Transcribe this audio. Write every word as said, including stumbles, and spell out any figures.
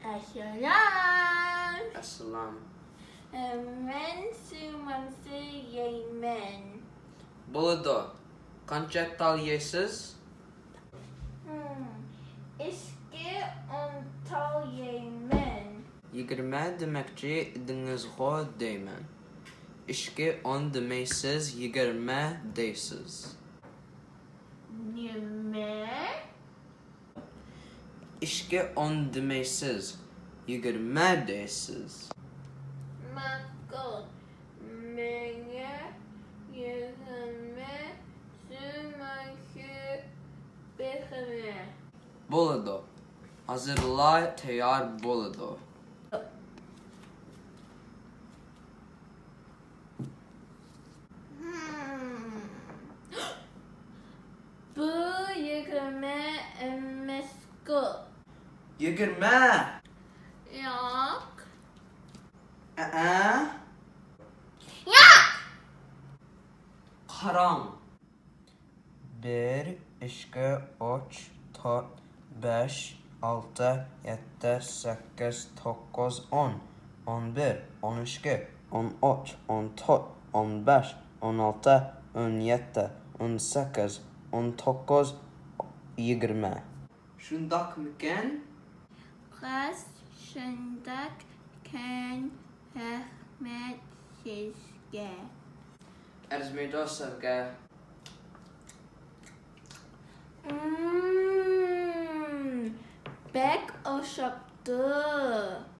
ئەسسالام. ئەسسالام. مەن سۇ مانتىسى يەيمەن. بولىدۇ. قانچە تال يەيسىز؟ ھىم، ئىككى ئون تال يەيمەن. يىگىرمە دېمەكچى ئىدىڭىزغۇ دەيمەن. ئىككى ئون دېمەيسىز، يىگىرمە دەيسىز. نېمە؟ ئىككى ئون دېمەيسىز، يىگىرمە دەيسىز. ماقۇل. ماڭا يىگىرمە سۇ مانتىسى بېرىڭ. بولىدۇ. ھازىرلا تەييار بولىدۇ. ھىم. بۇ يىگىرمە ئەمەسقۇ؟ يىگىرمە. ياق. ئەئە. ياق. قاراڭ. بىر، ئىككى، ئۈچ، تۆت، بەش، ئالتە، يەتتە، سەككىز، توققۇز، ئون، ئون بىر، ئون ئىككى، ئون ئۈچ، ئون تۆت، ئون بەش، ئون ئالتە، ئون يەتتە، ئون سەككىز، ئون توققۇز، يىگىرمە. شۇنداقمىكەن؟ راست شۇنداقكەن، رەھمەت سىزگە. ئەرزىمەيدۇ سىزگە. ئىم، بەك ئوخشاپتۇ.